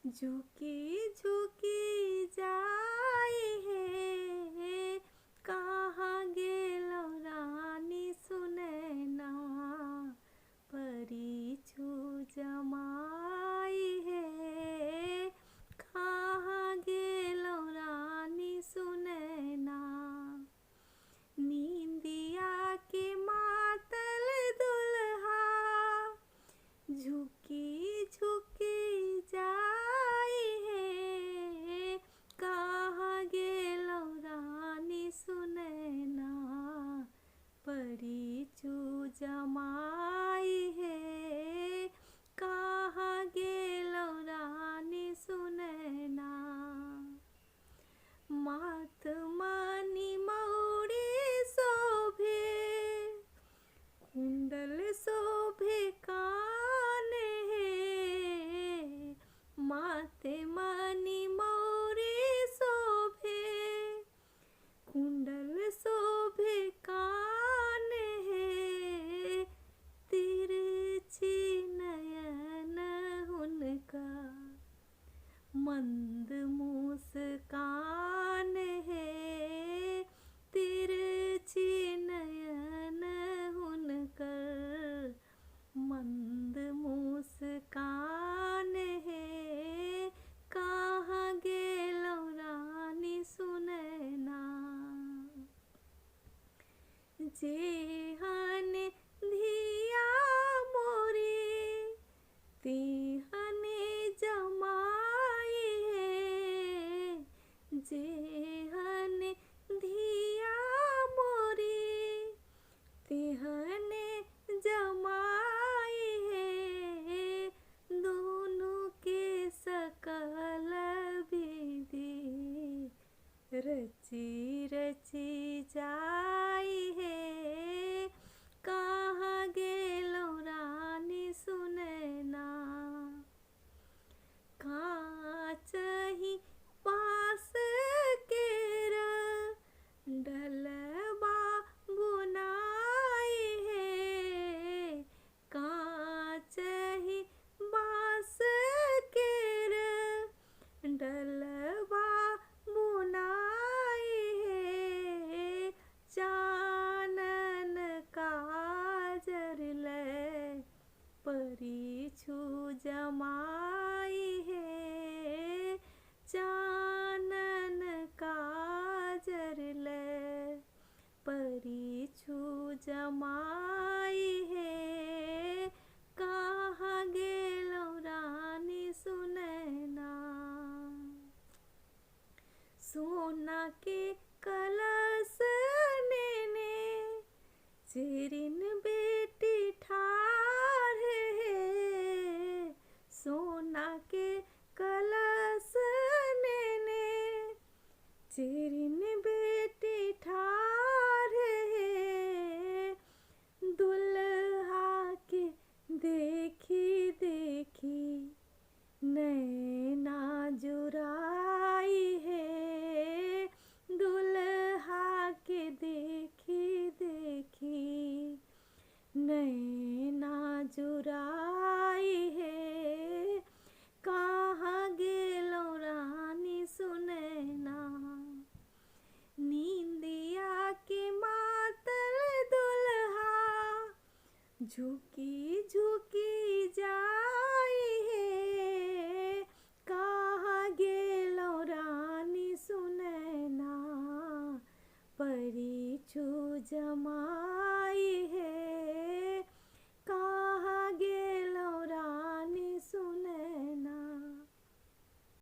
झुकी झुकी जाय हे, कहाँ गेलो रानी सुनैना, परिछु जमाई हे, कहाँ गेलो रानी सुनैना। नींदिया के मातल दुल्हा झुकी झुकी जाय हे, कहाँ गेलो रानी सुनैना, परिछु जमाई हे, कहाँ गेलो रानी सुनैना। माथ मणि मौरी शोभे, कुंडल शोभे कान हे, माथे मणि मौरी शोभे, कुंडल शोभे कान हे, तिरछी नयन हुनका मंद मुस्कान हे, तिरछी नयन हुनकर मंद मुस्कान हे, कहाँ गेलो रानी सुनैना। जेहन धिया मोरी तेहने जमाई हे, जेहन धिया मोरी तेहने जमाई हे, दोनों के सकल विधि रची रची जाई हे, कहाँ गेलो रानी सुनैना। काचही बाँस केर डलबा बुनाई हे, काचही बाँस केर डलबा बुनाई हे, चानन काजर लै परिछु जमाई हे, चानन काजर लै परिछु जमाई हे, कहाँ गेलो रानी सुनैना। सोना के कलश नेने चेरिन बेटी ठाढ़ हे, सोना के कलश नेने चेरिन बेटी ठाढ़ हे, दुल्हा के देखी देखी नैना जुराई हे, दुल्हा के देखी देखी नैना जुराई हे, कहाँ गेलो रानी सुनैना। नींदिया के मातल दुल्हा झुकी झुकी जाय हे, कहाँ गेलो रानी सुनैना, परिछु जमाई हे।